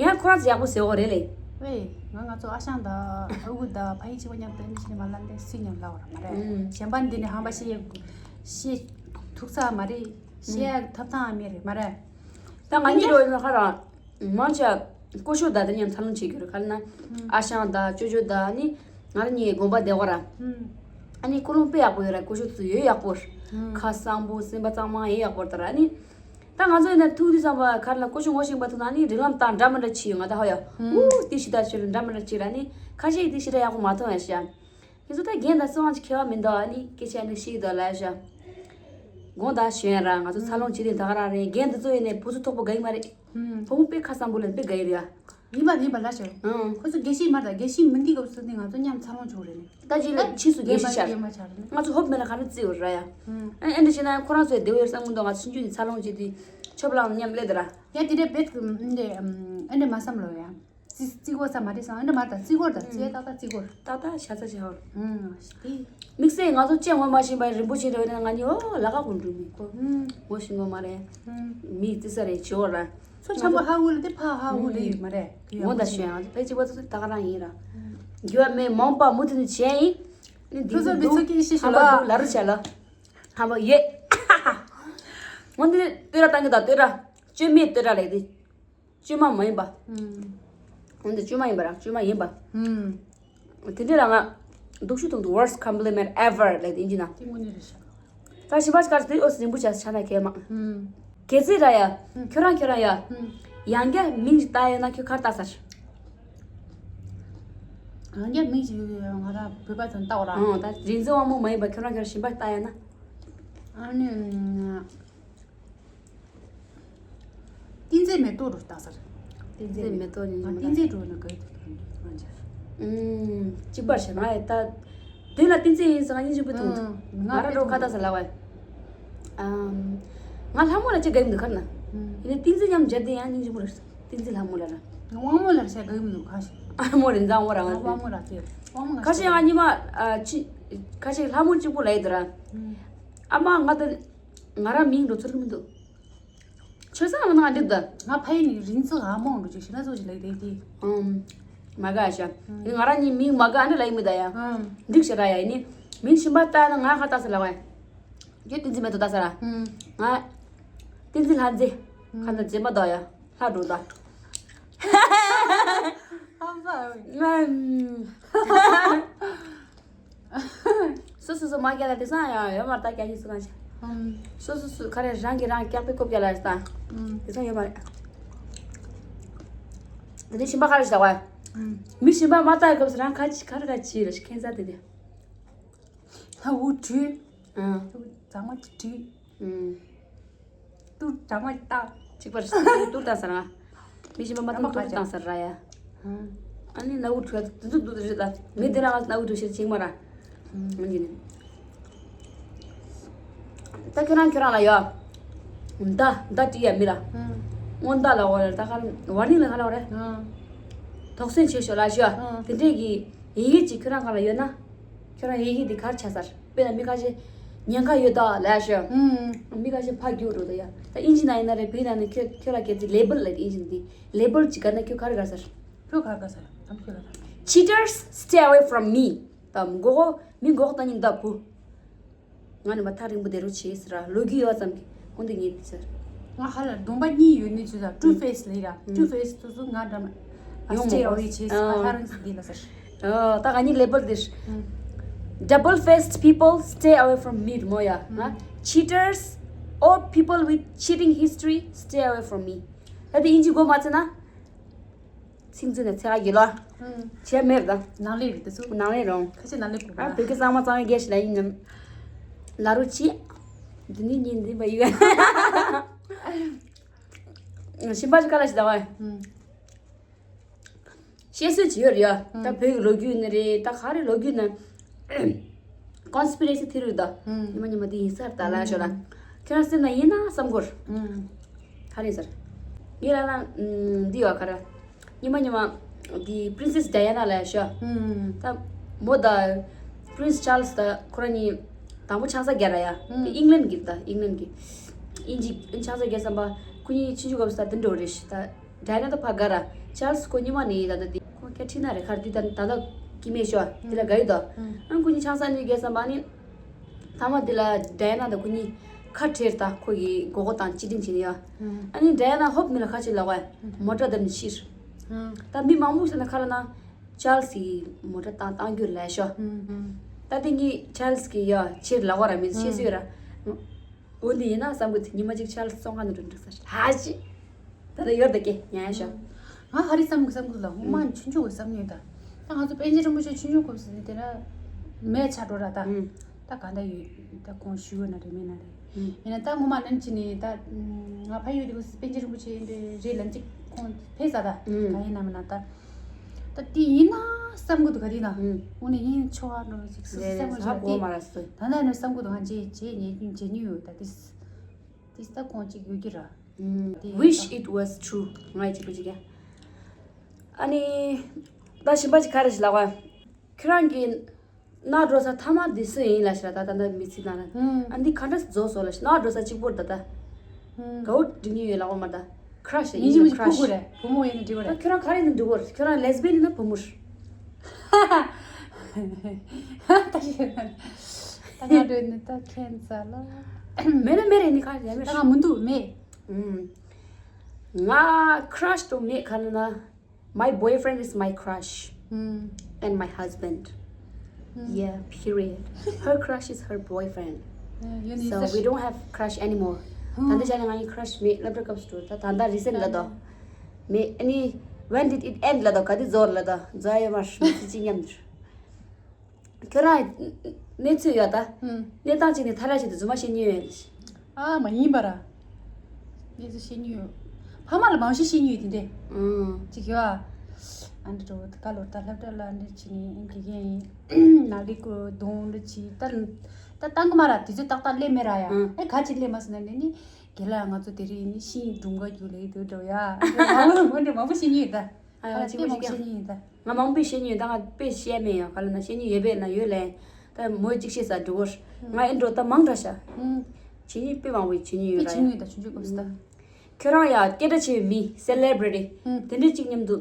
ཡང་ཁོ་རང་ཚོ་ཡག་པོ་ཟེར་བ་རེད་ལེ། ཝེ། ང་ང་ཚོ་ཨ་ཞང་དང་ཨ་ཁུ་དང་ཕ་ཡུལ་གཅིག་པ་མཉམ་དུ་འདྲ་ཞིག་མ་ལབ་འདྲ་སུས་མཉམ་ལབ་བ་ར་མ་རེད། གཞན་པ་འདི་ནས་ཧམ་པ་བཤད་ཡག་བཤད་ཐུབ་ས་མ་རེད། བཤད་ཡག་ཐབས་ཐང་མེད་རེད་མ་རེད། ད་ང་གཉིས་འགྲོ་ཡོད་ན་ཁ་རང་། མང་ཆེ་བ་ཀོ་ཤོ་ད་དེ་མཉམ་འཚར་ལོངས་བྱེད་རྒྱུ་རེད། ག་རེ་ན་ཨ་ཞང་ད་ཅོ་ཅོ་ད་ནི་ང་རང་གཉིས་དགོན་པ་བསྡད་པ་ར། ཨ་ནི་ཀུན་སློང་དཔེ་ཡག་པོ་ཡོད་ར། ཀོ་ཤོ་དེ་ཚོ་ཡོད་ཡག་པོ་ར། ཁ་གསང་པོ་སེམས་པ་གཙང་མ་ཡོད་ཡག་པོ་ར་ད་ར། ཨ་ནི་ད་ང་ཚོ་ཡིན་ན་ཐུག་དུས་ཙམ་པ་ག་རེ་ལ་ཀོ་ཤོ་ངོ་ཤེས་པ་ཐུག་ན་ནི་རིགས་ལམ་དང་འདྲ་མི་འདྲ་ཆེ་ཡོད། ང་ད་ཧ་ཡ་ཨུ་དེ་ཞིག་ད་ཆེ་ར་འདྲ་མི་འདྲ་ཆེ་ར། ཨ་ནི་ཁ་ཤས་དེ་ཞིག་ད་ཡག་པོ་མ་མཐོང་ཡ་ཤ། ཁྱེད་ཚོ་ད་རྒན་དང་སྲིད་དབང་གི་ཁྱད་པར་མི་འདུག་ཨ་ནི་སྐད་ཆ་ནི་ཤིག་དང་ལབ་ཤག་དགོངས་དག་ཞུ་ཡ་ར། ང་ཚོ་འཚར་ལོངས་བྱེད་དུས་ད་ག་རང་རེད། རྒན་འདི་ཚོ་ཡིན་ནས་བུ་ཚོ་ཐོག་པོ་དགའ་ཡི་མ་རེད། ཕོ་མོ་དཔེ་ཁ་གསང་པོ་ལ་དཔེ་དགའ་ཡི་རེད་ཡ། ཡིན་པ་ཡིན་པ་ལ་ཤག་ཨང་། ཁོ་ཚོ་དགེ་བཤེས་མ་རེད། དགེ་བཤེས་མིན་དུས་སྐབས་སུ་ནི་ང་ཚོ་མཉམ་འཚར་ལོངས་བྱུང་རེད་ནི། ད་ཅི་ལ་ཕྱིས་སུ་དགེ་བཤེས་ཤག་རྒན་པ་ཆགས་རེད་ནི། ང་ཚོ་ཧོབ་མེད་ལ་ག་རེ་བརྩི་བར་ར་ཡ། ཨང་། ཨེ་འདྲ་བྱས་ན་ཁོ་རང་ཚོའི་བདེ་བའི་བསམ་གྱི་འདུག་ང་ཚོ་ཆུང་ཆུང་ནས་འཚར་ལོངས་བྱེད་དུས་ཆོབ་ལང་མཉམ་སླེབས་དེ་ར། ཡ་དེ་འདྲའི་བེད་ཀྱི་འདི་འདྲའི་ཨེ་འདྲ་མ་བསམ་ལོ་ཡ། རྩི་རྩི་གོ་ས་མ་རེད་སང་ཨེ་འདྲ་མ་ད་རྩི་གོ་ད་རྩི་ཏག་ཏག་རྩི་གོ། ཏག་ཏག་ཤ་ཚ་ཤ་བར། ཨང་། དེ། དམིགས་བསལ་ང་ཚོ་ལྕེ་ངོ་མ་ཤེས་པ་རིན་པོ་ཆེ་འདྲ་བས་ན་ང་གཉིས་ཨོ་ལ་ཁ་གོ་འགྲོ་མི་ཁོ། ངོ་ཤེས་ངོ་མ་རེད། མི་རྩི་ས་རེད་བྱེད་འོ་ར། ཚོ་ཆམ་པོ་ཧ་འུ་ལ་དེ་ཕ་ཧ་འུ་རེད་མ་རེད། ངོ་ད་ཤོད་ཡང་ཕལ་ཆེ་བ་ཚོ་ད་ག་རང་ཡིན་ར། རྒྱུ་བ་མེད་མང་པ་མུ་མཐུད་ནས་བྱས་ཡིན། ནི་ཚོ་ཚོ་འདི་ཚོ་སྐད་ཤེས་ཤེས་ཧམ་པ་ལ། འདུག་ལ་རུ་བྱས་ལ། ཧམ་པ་ཡོད། ངོ་འདི་ལྟོས་ར་བཏང་གི་ད་ལྟོས་ར། བཅོས་མེད་ལྟོས་ར་ལས་དེ། བཅོས་མ་མ་ཡིན་པ། འོན་ཏེ་བཅོས་མ་ཡིན་པ་ར་བཅོས་མ་ཡིན་པ། དེ་འདྲ་ལ་ང་སྡུག་ཤོས་དང་the worst compliment ever ལབ་དེ་ཡིན་ན། དེ་དངོས་གནས་རེད་ཤག་ད་ཞིམ་པ་ཞིག་གར་དེ་ཨོ་སི་རིང་པོ་བྱས་ཆ་ན་གལ་མ། གལ་སྲིད་ར་ཡ། ཁྱོད་རང་ཁྱོད་རང་ཡ། ཡང་བསྐྱར་མིང་ཞིག་བཏགས་ཡོད་ན་ཁྱོད་གར་བཏགས་ས་རེད། ཡང་བསྐྱར་མིང་ཞིག་ང་རང་བོད་པ་ཚོ་བཏགས་ར། ཨང་ད་རིག་འཛིན་དབང་མོ་མ་ཡིན་པ་ཁྱོད་རང་ཁྱོད་རང་ཞིམ་པ་བཏགས་ཡོད་ན། ཨ་ནི། ཏིན་ཙེ་མེ་ཏོག་རུ་ལྟ་སར། ཏིན་ཙེ་མེ་ཏོག་ཉིན་ང་ཏིན་ཙེ་འགྲོ་ན་ག་ཡི་ཐུག་ཐུག་ང་ཆ། ཨུམ། གཅིག་པར་བྱས་ང་ཡི་ད། དེ་ལ་ཏིན་ཙེ་ཡིན་ཟེར་ང་སྙིང་རྗེ་པོ་ཐུག་འདུག་ང་ར་འགྲོ་ཁ་ཏ་ཟེར་ལ་བས། ཨམ། ང་ལྷ་མོ་ལ་ཅི་དགའ་ཡི་འདུག་ཁར་ན། ཡིན་ནའི་ཏིན་ཙེ་མཉམ་མཇལ་དེ་ཡང་སྙིང་རྗེ་པོ་རེད། ཏིན་ཙེ་ལྷ་མོ་ལ་ར། དབང་མོ་ལ་ར་བྱས་དགའ་ཡི་མི་འདུག་ཁ་ཞིག་ཨ་མོ་རེད་འཛམ་བོ་ར་ང་ང་དབང་མོ་ལ་དེ་དབང་མོ་ང་ཁ་ཞིག་ང་གཉིས་མ་ཨ་ཅི། ཁ་ཞིག་ལྷ་མོ་གཅིག་པོ་ལ་ཡི་དུ་ར། ཨ་མ་ང་དེ། ང་རང་མིང་འགྲོ་ཚོད་མི་འདུག་ཆོས་སང་ང་ང་འགྲིག་ད། ང་ཕ་ཡི་ནི་རིན་ཚུལ་ཨ་མོ་འགྲོ་ཅིག་ཤི་ན་ཚོ་ཅིག་ལེགས་དེ་དེ། ཨུམ། མ་དགའ་ཤ། ཨུམ། ང་རང་ཉིད་མིང་མ་དགའ་འདྲ་ལ་ཡི་མི་ད་ཡ། ཨུམ། འགྲིག་ཤ་ར་ཡ་ཡིན་ནི། མིང་གཞན་པ་ལྟ་ན་ང་ཁ་ལྟ་ས་ལ་བ། ཁྱོད་བསྟན་འཛིན་མེད་དུ་ལྟ་ས་ར། ཨུམ། ང་། བསྟན་འཛིན་ལྷ་མཛེས། ཁ་ན་མཛེས་མ་ད་ཡ། ལྷ་འགྲོ་ད། ཧམ་པ་འོ། ང་། སོ་སོ་སོ་མ་རྒྱ་ལ་དེ་སང་ཡང་ཡོད་མ་རེད་ད་རྒྱ་ཡིན་སུ་གང་ཤེས། ཨུམ། སོ་སོ་སོ་ག་རེ་རང་གིས་རང་སྐྱག་པའི་ཀོ་རྒྱ་ལ་རེད་ད། ཨུམ། དེ་སང་ཡོད་མ་རེད། དེ་ནས་ཞིམ་པ་ག་རེ་ཞིག་ད་བ། ཨུམ། མི་ཞིམ་པ་མ་ལྟ་ཡི་སྐབས་སུ་རང་ག་ཅི་ག་རེ་ག་ཅི་རེད་ཁྱད་མཚར་དེ་དེ། ལྷ་འུ་བྲུས། ཨུམ། ཚང་མ་བྲུས། ཨུམ། ཏུར་དྲ་མ་བཏགས། གཅིག་པར་ཏུར་བཏང་ཟེར་ང་། མི་གཞན་པ་མ་བཏང་ཏུར་བཏང་ཟེར་ར་ཡ། ཨ་ནི་ན་འུ་ཁྲོད་དུ་འདུག་འདུག་རེད་ད། མི་དེ་རང་ང་ན་འུ་ཁྲོད་ཤེར་ཅིག་མ་ར། ཨ་ནི་ད་ཁྱོད་རང་ཁྱོད་རང་ལ་ཡ། མདའ་མདའ་བྲིས་ཡ་མི་ལ། སྔོན་མདའ་ལ་འོ་རེད་ད་ཁ་ལ་ཝར་ནིང་ལ་ཁ་ལ་འོ་རེད། དོགས་ཟོན་བྱེད་ཤོག་ལ་ཞུ་ཡ། དེ་འདྲས་ཀྱི་ཡི་གེ་ཅིག་ཁྱོད་རང་ག་ལ་ཡོད་ན། ཁྱོད་རང་ཡི་གེ་འདི་གར་ཆ་ཟེར། དཔེར་ན་མི་ཁ་ཤས། ཉེན་ཁ་ཡོད་ད་ལབ་ཤོག་ཨུམ། མི་ཁ་ཤས་ཕར་རྒྱུག་འགྲོ་ད་ཡ། ད་ཨིན་ཇི་ན་ཡིན་ན་རེད། བོད་ན་ནི་ཁྱོད་ཁྱོད་ལ་སྐད་ཆ་ལེ་བལ་ལབ་ཨིན་ཇི་ན་དེ། ལེ་བལ་ཅིག་ག་ན་ཁྱོད་ག་རེ་ག་ཟེར། ཁྱོད་ག་རེ་ག་ཟེར། ཨམ་ཁྱོད་ལ་ད། Cheaters, stay away from me. ད་མགོ་མགོ་མི་མགོ་ད་ཉིན་ད་བུ། ང་ནི་མ་ཐག་རིང་པོ་བསྡད་རོགས་བྱེད་ཟེར་ར། ལོ་རྒྱུས་ཡོད་ཙམ་གྱི་ཁོང་དེ་ངེས་ཟེར། ང་ཧ་ལ་གདོང་པ་གཉིས་ཡོད་ནི་ཚོ་ད། two face ལ་ཡ། two face དེ་ཚོ་ང་འདྲ་མ། ཡོང་stay མ་away བྱེད་ཟེར། ཨ། ང་ཧ་རང་ཟེར་འདི་ལ་ཟེར། ཨ། ད་ང་གཉིས་ལེ་བལ་དེ། Double faced people, stay away from me. རི་མོ་ཡ། ང་། Cheaters or people with cheating history, stay away from me. ད་དེ་ཨིན་ཇི་གོ་མ་ཚེ་ན། ཚིག་མཛོད་ནས་ཚེ་ག་གི་ལོ། ཨུམ། བྱས་མེད་ད། ནང་ལས་རེད་ད་ཚུ། ནང་ལས་རོང་། ཁ་ཆེ་ནང་ལས་གོ་ཨ། བོད་སྐད་གཙང་མ་གཙང་བའི་སྐད་ཞིག་ལ་ཡིན་ནམ། ལ་རུ་ཆི། འདི་ནི་ཉིན་འདི་མ་ཡིན། ཞིམ་པ་ཅིག་ག་ལ་ཞིག་ད་བ། ཨུམ། བཤད་སྲོལ་ཅིག་ཡོད་རེད་ཡ། ད་བོད་ཀྱི་ལོ་རྒྱུས་ནི་རེད། ད་ག་རེ་ལོ་རྒྱུས་ནི། Conspiracy theory ད། ཉི་མ་ཉི་མ་དེ་ཡིན་ས་རེད་ད་ལབ་ཤོག་ལ། ཁྱོད་རང་སེམས་ན་ཡིན་ན་བསམ་གོ། ག་རེ་ཟེར། ངས་ལབ་ན་འདི་ཡོད་ག་རེ། ཉི་མ་ཉི་མ་དེ་Princess Diana ལབ་ཤོག་ད་མོ་ད་Prince Charles ད་ཁོ་རང་གཉིས་དང་པོ་ཆང་ས་བརྒྱབ་ར་ཡ། དེ་ཨིང་ལན་གྱི་ད་ཨིང་ལན་གྱི་ཨིན་ཇི་ཆང་ས་བརྒྱབ་བསམ་པ། ཁོ་གཉིས་ཆུང་ཆུང་སྐབས་སུ་ད་འདི་འགྲོ་རེད་ཤི་ད། ཌའི་ཨ་ན་ད་ཕ་ག་ར། ཆཱལ་སི་ཁོ་ཉི་མ་ནི་ད་ལྟ་དེ་ཁོ་ཀེ་ཐི་ན་རེད། ཁར་དུས་ད་ད་ལྟ་སྐྱེ་མེད་ཤོ་དེ་ལ་དགའ་ཡོད་དོ། ཨང་ཁོ་གཉིས་ཆང་ས་ནི་རྒྱལ་སམ་པ་ནི། ཐ་མ་དེ་ལ་ཌའི་ཨ་ན་དང་ཁོ་གཉིས་ཁ་བྲལ་ད་ཁོ་གི་མགོ་སྐོར་དང་ཅི་དྲིན་བྱེད་ནི་ཡ། ཨ་ནི་ཌའི་ཨ་ན་ཧོབ་མི་ལ་ཁ་ཆེ་ལ་བ་མོ་ཊ་བརྡབ་ནི་ཤིར། ད་མི་མང་པོ་ཟེར་ན་ཁ་ལ་ན་ཆཱལ་སི་གི་མོ་ཊ་བཏང་བཏང་རྒྱུ་ལས་ཤོ། ད་དེ་གཉིས་ཆཱལ་སི་གི་ཡ་ཆེར་ལ་བ་ར་མི་ཤེས་སུ་ཡོད་ར། འོ་འདི་ཡིན་ན་བསམ་གི་འདུག་ཉི་མ་གཅིག་ཆཱལ་སི་བཙོན་ཁང་ནང་འགྲོ་འགྲོ་ས་ཧ་ཅི། ད་ལྟ་ཡོད་ད་ཀྱེ་ཉན་ཤོག་ང་ཧ་རི་བསམ་གི་བསམ་གི་ལ་ཧུ་མ་ཆུང་ཆུང་གི་བསམ་ཡོད་ད། ད་ང་ཚོ་པཎ་ཆེན་རིན་པོ་ཆེ་ཆུང་ཆུང་སྐབས་སུ་དེ་ལ་མེད་ཆགས་འགྲོ་ར་ད། ད་ག་འདྲ་ཡོད་ད་ཁོང་ཞུ་འོ་ན་རེད་མེད་ན་རེད། ཡིན་ན་ད་ངོ་མ་ནམ་ཅི་ནས་ད་ང་ཕ་ཡུལ་དེ་གི་པཎ་ཆེན་རིན་པོ་ཆེ་འདྲ་རེད་ལ་ཅིག་ཁོང་ཕེབས་ས་ད་ག་ཡིན་ན་མིན་ན་ད། ད་དེ་ཡིན་ན་བསམ་གི་འདུག་ག་དེ་ན། ཨུ་ནི་ཡིན་ཆོག་ཨ་འགྲོ་ཅིག་སུ་རེད་རེད་བསམ་གི་ཧ་འདུག་གོ་མ་ར་སུ། ད་ན་ནི་བསམ་གི་འདུག་ང་རྗེས་རྗེས་ཉེ་རྒྱུ་མཇལ་མྱོང་ཡོད་ད་དེ། དེ་ད་ཁོང་ཅིག་ཡོད་ཀྱི་ར། དེ་Wish it was true. ང་ཡི་ཅིག་པོ་ཅིག་ཡ། ཨ་ནི། ད་ཞིམ་པ་ཅིག་ག་རེ་ཞིག་ལབ་པ། ཁྱོད་རང་གི་ན་འགྲོ་ས་ཐ་མ་འདི་སུ་ཡིན་ལ་ཞེས་ད་ད་ད་མི་ཚེ་ནང་ལ། ཨ་འདི་ག་འདྲ་རྫོགས་སོང་ལ་ཞེས་ན་འགྲོ་ས་གཅིག་པོར་ད་ད། གའུ་འགྲིག་ཉེ་ཡོད་ལ་འོ་མ་ད། ཁྲ་ཤ་ཡིན་ཡིན་ཅིག་ཁྲ་ཤ། བུ་གུ་རེད་བུ་མོ་ཡིན་ན་འགྲིག་གོ་ད་རེད། ཁྱོད་རང་ག་རེ་ཡིན་ན་འགྲིག་གོ་རེད། ཁྱོད་རང་ལེ་སི་བི་ཡན་ཡིན་ན་བུ་མོ་རེད། ད་ཤེས་ན་ད་ང་འགྲོ་ནི་ད་ཁྱེད་ཚ་ལ། མེད་ན་མེད་རེད་ནི་ག་རེ་མེད། ད་ང་མི་འདུག་མེད། ང་ཁྲ་ཤ་དང་མེད་ག་ལ་ན། My boyfriend is my crush. And my husband. Yeah, period. Her crush is her boyfriend. So we don't have crush anymore. ད་ལྟ་ཆ་ནས་ང་གཉིས་ཁྲ་ཤ་མེད། སློབ་གྲྭ་སྐབས་སུ་ད་ད་ལྟ་རི་སེན་ལ་དོ། མེད་ཨ་ནི། When did it end ལ་དོ། ག་དུས་རྫོགས་ལ་དོ། རྫོགས་ཡོད་མ་རེད། མི་ཚེ་གཅིག་མཉམ་དུ། ཁྱོད་རང་གནས་ཚུལ་ཡོད་ད། གནས་སྟངས་གཅིག་ནས་ཐ་ར་ཞིག་ཏུ་རྫུན་མ་བཤད་མྱོང་ཡོད། ཨ་མ་ཡིན་པ་ར། ངས་ཚོ་ཤེས་ཉོས་ཡོད། ཕ་མ་ལ་མང་ཤོས་ཤེས་ཉོས་ཡོད་དེ་འདྲས། ཨང་། ཅིག་ཡོད་ཨ། ཨ་འདྲ་འགྲོ་ད་ག་ལོར་ད་སློབ་གྲྭ་ལ་འདྲ་བྱས་ནས་དགེ་རྒན་ཡིན། ནག་ལི་ཀུ་གདོང་འདྲ་བྱས་ད། ད་བཏང་གི་མ་ར་དུས་ཚོད་ཏག་ཏག་སླེབས་མེད་ར་ཡ། ཨང་། ཨེ་ག་ཅིག་སླེབས་མ་སོང་ན་ནི་ནི། རྒན་ལགས་ང་ཚོ་དེ་རིང་ནི་ཤིང་སྒྲུང་ག་རྒྱུགས་ལེ་དུ་འགྲོ་ཡ། ཨ་འདྲ་མང་པོ་འདྲ་མང་པོ་ཤེས་ཉོས་ཡོད་ད། ཨ་ཨ་ཅིག་ཅིག་མང་པོ་ཤེས་ཉོས་ཡོད་ད། ང་མང་པོས་བཤད་ཉོས་ཡོད་ད། ང་དཔེ་བཤད་མེད་ཡ། ག་ལ་ན་བཤད་ཉོས་ཡོད་པས་ན་ཡོད་ལན། ད་མོས་གཅིག་བཤད་ས་འགྲོ་གོ་ང་ཨེ་འགྲོ་ད་མང་དྲགས་ཤག་བྱེད་ཉོས་དཔེ་མང་པོ་བྱེད་ཉོས་ཡོད་ད། བྱེད་ཉོས་ད་ཆུང་ཆུང་སྐབས་སུ་ད། ཁྱོད་རང་ཡ་སྐད་གྲགས་ཆེ་བའི་མི་སེ་ལེབ་རི་ཊི་དེ་འདྲས་གཅིག་མཉམ་དུ།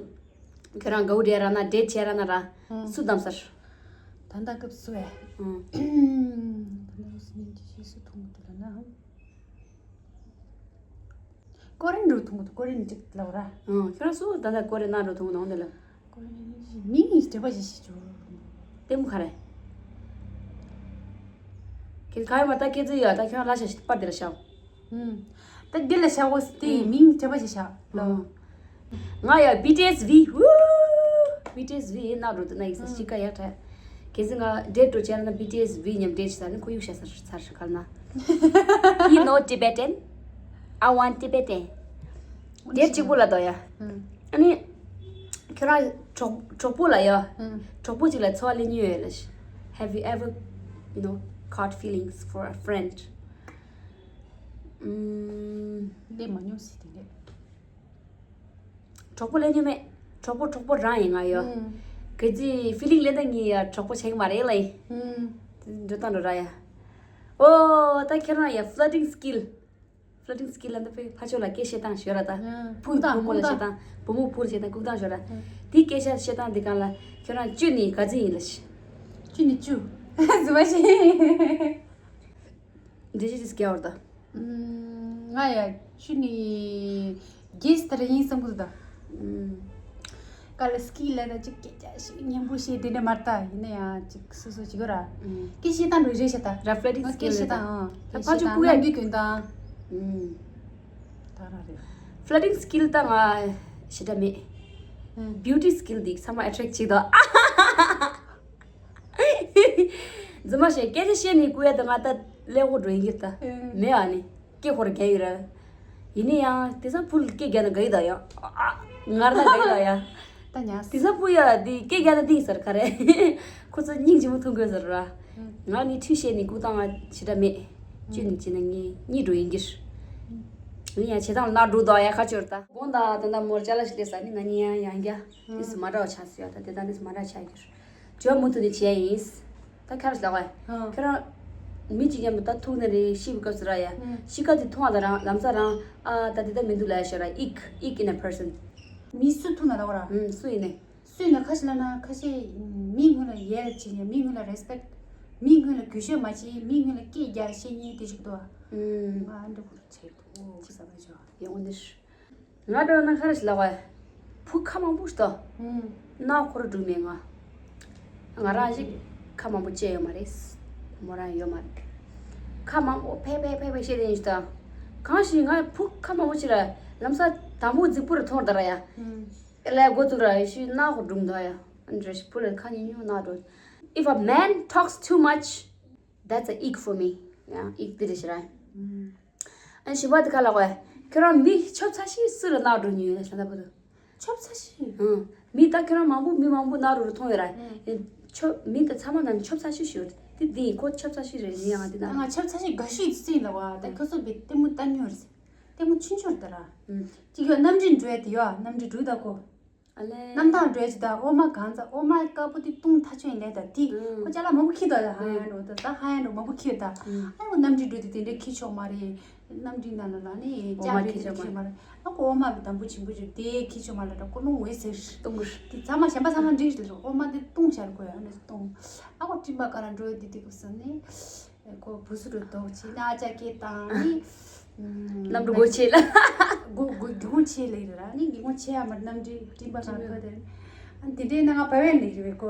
ཁྱོད་རང་དགའ་བོ་འདྲ་ར་ན་ཌེ་ཊི་བྱས་ར་ན་ར། སུ་བདམས་སར། ད་ལྟ་སྐབས་སུ་བས། ད་ལྟ་སུ་ཉིན་གྱི་ཤེས་སུ་ཐུང་དུ་ལ་ན། ཀོ་རིན་འགྲོ་ཐུང་གི་འདུག་ཀོ་རིན་གཅིག་ལབ་ར། ཨང་། ཁྱོད་རང་སུ་ད་ལྟ་ཀོ་རིན་ན་འགྲོ་ཐུང་གི་འདུག་འདི་ལ། ཀོ་རིན་མིང་དྲི་བ་ཞིག་ཞིག་བྱོས། ལྟད་མོ་ག་རེ། ཁྱེད་ག་ཡོད་མ་ད་སྐད་ཚིག་ཡོད་ད་ཁྱོད་རང་ལ་ཤ་ཞིག་པར་འདི་ལ་ཤའོ། ཨུམ། ད་འདི་ལ་ཤའོ་དེ་མིང་དྲི་བ་ཞིག་ཤའོ་ལོ། ང་ཡ་བི་ཊི་ཨེས་བི། བུ། བི་ཊི་ཨེས་བི་ཡིན་ན་རུ་དུ་ན་ཡིག་ས་ཤི་ཀ་ཡག་ཐལ། གལ་སྲིད་ང་ཌེ་ཊི་འགྲོ་བྱས་ན་བི་ཊི་ཨེས་བི་མཉམ་ཌེ་ཊི་བྱས་ན་ཁོ་གཡུག་བྱས་ཚར་ཚར་ཤི་ཁ་ན། You know Tibetan? I want Tibetan. ཌེ་ཊི་གཅིག་པོ་ལ་དོ་ཡ། ཨ་ནི། ཁྱོད་རང་གྲོགས་གྲོགས་པོ་ལ་ཡ། གྲོགས་པོ་གཅིག་ལ་འཚོ་བ་ལེན་མྱོང་ཡོད་ལ། Have you ever, you know, caught feelings for a friend? ཨུམ། ལེན་མ་མྱོང་སྲིད་དེ་ལས། གྲོགས་པོ་ལེན་མྱོང་མེད། གྲོགས་པོ་གྲོགས་པོ་རང་ཡིན་ང་ཡོད། ཨུམ། གལ་སྲིད་ཕི་ལིང་ལེན་ད་ངས་ཡ་གྲོགས་པོ་བྱེད་ཀྱི་མ་རེད་ལ་ཡིན། ཨུམ། འགྲོ་སྟངས་འགྲོ་ར་ཡ། ཨོ་ད་ཁྱེད་རང་ཡ་flirting skill། Flirting skill ལ་འདི་པའི་ཕ་ཆོས་ལ་སྐད་བཤད་སྟངས་ཤོད་ར་ད། ཨང་། བུ་ལྐུགས་སྟངས། བུ་མོ་ལ་བཤད་སྟངས། བུ་མོ་བུ་ལ་བཤད་སྟངས་ལྐུགས་སྟངས་ཤོད་ར། ཨང་། དེའི་སྐད་ཆ་བཤད་སྟངས་འདི་གང་ལ་ཁྱོད་རང་བཅུ་ནི་ག་ཚོད་ཡིན་ལ་ཤི། བཅུ་ནི་བཅུ། ཟི་མ་ཤི། འདི་ཞིག་ཅིག་སྐྱེ་བར་ད། ང་ཡ་བཅུ་ནི་རྒྱས་ལྟར་ཡིན་བསམ་གི་འདུག་ད། ཀ་ལ་སྐྱིད་ལ་ད་ཅིག་སྐད་ཆ་ཞིག་སྙན་པོ་བཤད་དེ་འདྲ་མ་རེད་ད། ཡིན་ན་ཡང་ཅིག་སོ་སོ་ཅིག་གོ་ར། སྐད་བཤད་སྟངས་འགྲོ་རེད་ཤ་ད། ར་flirting skill སྐད་བཤད་རེད་ད། སྟངས་ཨང་། ད་ཕ་ཆོས་ཀུ་ཡ་རྣམ་འགྱུར་སྟོན་སྟངས། ད་ར་རེད། Flirting skill ད་ང་ཞེ་དྲག་མེད། Beauty skill འདི་ཚང་མ་attract བྱེད་དོ། རྫུན་མ་བཤད་སྐད་ཆ་བཤད་ནས་ཀུ་ཡ་ད་ང་ད་ཀླད་ཀོར་འགྲོ་ཡིན་གྱི་ད། མེད་ཨ་ནི། སྐེ་ཁོར་རྒྱ་ཡོད་ར། ཡིན་ནའི་ཡང་དེང་སང་ཕུ་ལ་སྐེ་རྒྱག་ན་དགའ་ཡི་ད་ཡ། ཨ། ངར་ན་དགའ་ཡི་ད་ཡ། ད་ཉལ། དེང་སང་ཕུ་ཡ་དེ་སྐེ་རྒྱག་ན་དེང་ཟེར་ག་རེ། ཁོ་ཚོ་སྙིང་རྗེ་མོ་མཐོང་དགོས་ཟེར་ར། ང་ནི་ཁྲུས་བཤད་ནི་ཀུ་ཏང་ང་ཞེ་དྲག་མེད། ཅུ་ནི་ཅི་ན་ངའི་གཉིད་འགྲོ་ཡིན་གྱིར། ཡིན་ཡང་བྱེད་སྟངས་ལ་འགྲོ་དོ་ཡ་ཁ་ཆོར་ད། དགོང་དག་ད་ད་མོར་ཅ་ལ་ཞིག་སླེབས་ས་ནི་ང་གཉིས་ཡང་ཡང་རྒྱ། དེ་སུ་མ་འདྲ་བ་ཆགས་སུ་ཡ་ད་དེ་དང་དེ་སུ་མ་འདྲ་བ་ཆགས་གྱིར། བྱོས་མུ་མཐུད་ནས་བྱས་ཡིན། ད་ཁྱར་ལགས་ཨ། ཁྱོད་རང་མི་གཅིག་མཉམ་དུ་ད་ཐུག་ནས་རེད་ཤི་བའི་སྐབས་སུ་ར་ཡ། ཤི་ཁ་དེ་མཐོང་བ་ད་རང་ལམ་སང་རང་ཨ་ད་དེ་ད་མི་འདུག་ལ་ཤོད་ར་ཨིག་ཨིག་in a person། མི་སུ་ཐུག་ན་ད་གོ་ར། སུ་ཡིན་ནས། སུ་ཡིན་ན་ཁ་ཤས་ལ་ན་ཁ་ཤས་མི་སྔོན་ལ་ཡལ་བྱེད་ཡ་མི་སྔོན་ལ་respect། མི་སྔོན་ལ་གུས་ཞབས་མ་བྱེད་མི་སྔོན་ལ་སྐད་རྒྱག་ཤེས་ཉེས་དེ་ཞིག་འདུག་ཨ། ང་འདྲ་བོ་བྱེད་འདུག་ཨོ་ཁུ་ས་མ་བྱོས་ཡོང་འདིར། ང་འདྲ་ན་ཁ་ར་ཞིག་ལ་བ། བུ་ཁ་མང་པོ་ཞིག་ཏོ། ནག་ཁོ་ར་འགྲུག་མེད་ང་། ང་རང་ཞིག་ཁ་མང་པོ་བཅད་ཡོད་མ་རེད། མོ་རང་ཡོད་མ་རེད། ཁ་མང་པོ་ཕེ་ཕེ་ཕེ་ཕེ་བཤད་དེ་ཡིན་ཞིག་ཏོ། གང་ཞིག་ང་བུ་ཁ་མང་པོ་ཅིག་ར་ལམ་སང་དང་པོ་རྫིག་པོ་ར་མཐོང་ད་ར་ཡ། ལས་འགོ་བཙུགས་ར་ཡ་ཞིག་ནག་ཁོ་འགྲུག་འདུག་ཡ། འདྲ་ཞིག་བུ་ལ་ཁ་ཉུང་ཉུང་ནག་འགྲོ། If a man talks too much, that's a ick for me. ཡང་ཨིག་དེ་རེད་ཤི་ར། ཨ་ཞི་བ་དེ་ཁ་ལ་གོ། ཁྱོད་རང་མི་ཆོབ་ཚ་ཞིག་སུ་ལ་ནག་འགྲོ་ཉུལ་ཡོད་ལ་ཤ་ད་པོ་དུ། ཆོབ་ཚ་ཞིག་ཨང་། མི་ད་ཁྱོད་རང་མང་པོ་མི་མང་པོ་ནག་རུ་རུ་མཐོང་ཡོད་ར། ཨེ་ཆོབ་མི་ད་ཚང་མ་ནང་ཆོབ་ཚ་ཞིག་ཞུ། དེ་དེ་ཁོ་ཆོབ་ཚ་ཞིག་རེད་ཡིན་ཡང་དེ་ན། ང་ཆོབ་ཚ་ཞིག་དགའ་ཤོས་ཅི་ཡིན་ལ་བ་ད་ཁྱོད་ཚོ་བི་ལྟད་མོ་ལྟ་ཉོར་ཟེར། ལྟད་མོ་ཆུང་ཆུང་རེད་ད་ར། ཅིག་ཡོད་གནམ་གྲུ་འགྲོ་ཡ་དེ་ཡོད་གནམ་གྲུ་འགྲོ་ད་ཁོ། ཨ་ལེ། གནམ་ཐང་འགྲོ་ཅི་ད་འོ་མ་གང་ཚ་འོ་མ་དཀར་པོ་དེ་བཏུང་ཐ་ཆོད་ལས་ད་དེ་ཁོ་ཅ་ལག་མང་པོ་ཁྱི་ད་ཧ་ཡ་འགྲོ་ད་ད་ཧ་ཡ་འགྲོ་མང་པོ་ཁྱི་ད། ཨ་ཡ་ཁོ་གནམ་གྲུ་འགྲོ་དེ་དེ་འདྲའི་ཁྱི་ཆོག་མ་རེད། གནམ་གྲུ་ནང་ལ་ལ་ནི་འོ་ཅག་མ་རེད་ཁྱི་ཆོག་མ་ཁྱི་ཆོག་མ་རེད། ཨ་ཁོ་འོ་མ་གི་དམ་པོ་ཆེན་པོ་ཅིག་དེ་ཁྱི་ཆོག་མ་རེད་ད་ཁོ་ལོང་འོད་ཟེར། གཏོང་གུར། དེ་ཚང་མ་གཞན་པ་ཚང་མ་འགྲིག་རེད་འོ་མ་དེ་བཏུང་བཞག་དགོས་ཨ་ནི་བཏུང་། ཨ་ཁོ་སྤྲིན་པ་ག་ལ་འགྲོ་དེ་དེ་གུ་སོང་ནི། ཁོ་བུ་སུ་རུ་དོག་ཆེ་ན་ཨ་ཅག་སྐད་བཏང་ནི། གནམ་གྲུ་སྒོ་ཕྱེ་ལ། སྒོ་སྒོ་སྒེའུ་ཁུང་ཕྱེ་ལེ་རེད་ར་ནི་སྒེའུ་ཁུང་ཕྱེ་ཡ་མར་གནམ་གྲུ་སྤྲིན་པ་གང་གོ་དེ། ཨ་འདི་འདྲའི་ནང་ང་བ་བས་ལེ་རེད་བས་ཁོ།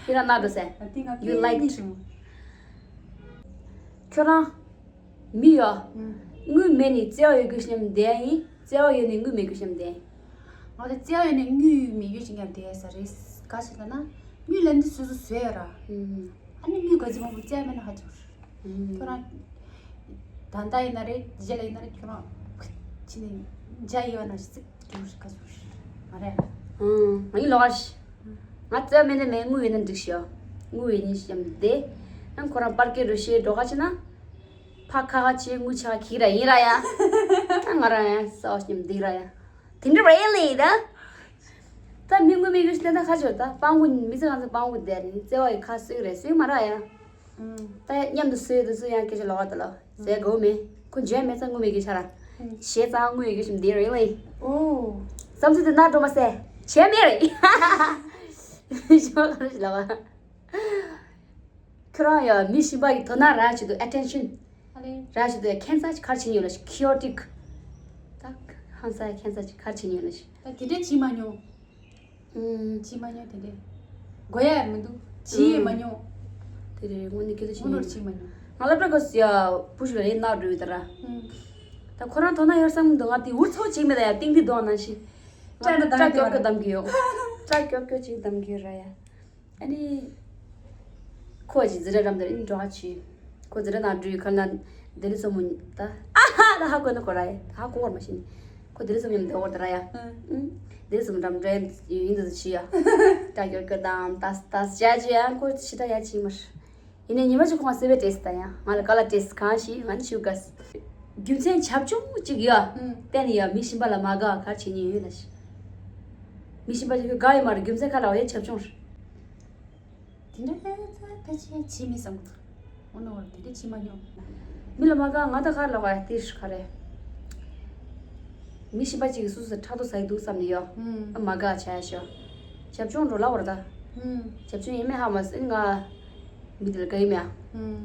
ཁྱེད་རང་ན་འགྲོ་ཟེར། ཨ་འདི་ང་You like it. ཁྱོད་རང་། མི་ཡ། དངུལ་མེད་ནི་བརྩེ་བ་ཡོད་དགོས་ཤེས་ཉམས་བསྡད་ཡིན་བརྩེ་བ་ཡོད་ནི་དངུལ་མེད་དགོས་ཤེས་ཉམས་བསྡད་ཡིན། ང་ཚོ་བརྩེ་བ་ཡོད་ནི་དངུལ་མི་ཡོད་ཅིག་ཀྱང་བསྡད་ས་རེད། ག་ཞིག་ལ་ན་དངུལ་ལ་འདི་སོ་སོ་བཟོས་ཡོད་ར། ཨ་ནི་དངུལ་ག་ཚོད་མང་པོ་བཙལ་མེད་ན་ཧ་ཅང་ར། ཁྱོད་རང་ད་ལྟ་ཡིན་ན་རེད་རྗེས་ལ་ཡིན་ན་རེད་ཁྱོད་རང་ཕྱི་ནས་འཇའ་ཡི་བ་ན་ཞིག་ཙིག་རྒྱུ་རེད་ག་ཚོད་རེད་མ་རེད། ང་ཡིན་ལོག་ཨ་ཤི། ང་བཙལ་མེད་ན་མེད་དངུལ་ཡོད་ན་འགྲིག་ཤི་ཡ། དངུལ་ཡོད་ཉིན་ཞིག་ཡམ་བསྡད། ཨ་ཁོ་རང་པར་སྐད་རུ་ཤེས་འགྲོ་ག་ཕྱིན་ན། ཕ་ཁ་ཁ་ཆེ་དངུལ་ཆ་ཁ་ཁིག་ར་ཡིན་ར་ཡ། ང་རང་ཡང་ས་བ་ཞིམ་འདིག་ར་ཡ། དེ་འདྲ་རེད་ལེ་ད། ད་མི་དངུལ་མི་དགོས་ཤི་ལེ་ད་ཁ་ཆོར་ད་སྤང་གུ་མི་ཚེ་གང་ཚེ་སྤང་གུ་བསྡད་རེད་བརྩེ་བ་ཡི་ཁ་སོས་རེད་སོས་མ་ར་ཡ། ད་མཉམ་དུ་སོས་དུ་སོས་ཡང་སྐད་ཆ་ལོག་ག་ད་ལོ་ཟས་དགོས་མེད་ཁོ་འཇོན་མེད་ཙང་དངུལ་མི་དགོས་ཤ་ར། ཞེ་ཙང་དངུལ་ཡི་དགོས་ཤིམ་འདིག་རེད་ལེ། ཨོ། བསམ་ཚུལ་དེ་ན་འགྲོ་མ་ཟད་བྱས་མེད་རེད། ཞོག་ག་ར་ཞིག་ལ་བ། ཁྱོད་རང་ཡང་མི་གཞན་པ་ཡི་དོ་སྣང་རག་བྱེད་དུ་attention ཨ་ལེ། རག་བྱེད་དུ་ཡང་ཁྱད་མཚར་ཅིག་ག་རེ་བྱེད་ཉོས་ལ་ཞིག་chaotic ད་ཧང་སང་ཡང་ཁྱད་མཚར་ཅིག་ག་རེ་བྱེད་ཉོས་ལ་ཞིག་ད་དེ་འདྲས་བྱེད་མ་མྱོང་། ཨུམ། བྱེད་མ་མྱོང་དེ་འདྲས། དགོས་ཡ་ཡང་མི་འདུག་བྱེད་ཡས་མ་མྱོང་། དེ་རེད་དངོས་གནས་སྐད་ཆ་བྱེད་མྱོང་། དངོས་གནས་བྱེད་མ་མྱོང་། ང་སློབ་གྲྭ་སྐབས་སུ་ཡ་བུ་ཞིག་ལ་ཡིན་ནག་འགྲོ་ཡོད་ད་ར། ཨུམ། ད་ཁོ་རང་དོ་སྣང་ཡོད་བསམ་གི་འདུག་ང་དེ་འུར་ཚོགས་བྱེད་མེད་ད་ཡ་ཏིང་ཏི་གདོང་ནང་བཞིན། སྐྲ་འདྲ་སྐྲ་གདམ་གི་ཀྱོག་ཀྱོག་གདམ་གི་ཡོད། སྐྲ་ཀྱོག་ཀྱོག་ཅིག་གདམ་གི་ཡོད་ར་ཡ། ཨ་ནི། ཁོ་ཅིག་འཛིན་གྲྭ་འགྲམ་དེར་ཨིན་འགྲོ་ཧ་ཆུ། ཁོ་འཛིན་གྲྭ་ནང་འགྲོ་ཡི་ཁ་ན་ལྡི་ལི་སོ་མོ་ད། ཨ་ཧ་ད་ཧ་གོ་ན་གོ་ར་ཡ། ཧ་གོ་བར་མ་ཤེས་ནི། ཁོ་ལྡི་ལི་སོ་མོ་ཡང་འདི་བོར་ད་ར་ཡ། ཨུ། ལྡི་ལི་སོ་མོ་འགྲམ་འགྲོ་ཡ་ཡིན་འདི་ཆི་ཡ། ད་གྱོ་གྱོ་དང་ད་ད་ཅ་ཅི་ཡ་ཁོ་ཤི་ད་ཡ་ཆི་མར། ཡིན་ནའི་ཉི་མ་གཅིག་ཁོང་སེ་བའི་ཏྲེས་ད་ཡ། ང་ལ་ག་ལ་ཏྲེས་གང་ཤི་ང་ནི་ཤུ་ག་སི། རྒྱུ་མཚན་བྱབ་ཆུང་གཅིག་ཡ། ཨུ། བསྟན་ཡ་མི་གཞན་པ་ལ་མ་དགའ་གར་བྱེད་ཉེན་ཡོད་ལ་ཤི། མི་གཞན་པ་ཅིག་གི་དགའ་ཡོད་མ་རེད་རྒྱུ་མཚན་ཁ་ལ་བ་ཡ་བྱབ་ཆུང་རེད། དེ་འདྲ་ཕལ་ཆེར་བྱེད་མི་བསམ་གི་ འོ་ན་འོ་དེ་འདྲ་བྱེད་མ་མྱོང་། མི་ལ་མ་དགའ། ང་ད་ག་རེ་ལབ་པ་ཡ། དེ་ག་རེ། མི་གཞན་པ་གཅིག་གིས་སོ་སོ་ཕྲག་དོག་ཟ་གི་འདུག་བསམ་ནས་ཡོ། ཨུམ། ཨ་མ་དགའ་བྱ་ཡ་ཤོག་རྒྱབ་ལྗོངས་འགྲོ་ལབ་པ་རེད་ད། ཨུམ། རྒྱབ་ལྗོངས་ཡིན་མིན་ཧ་མ་སོང་། ང་མི་དེ་ལ་དགའ་གི་མེད་ཨ། ཨུམ།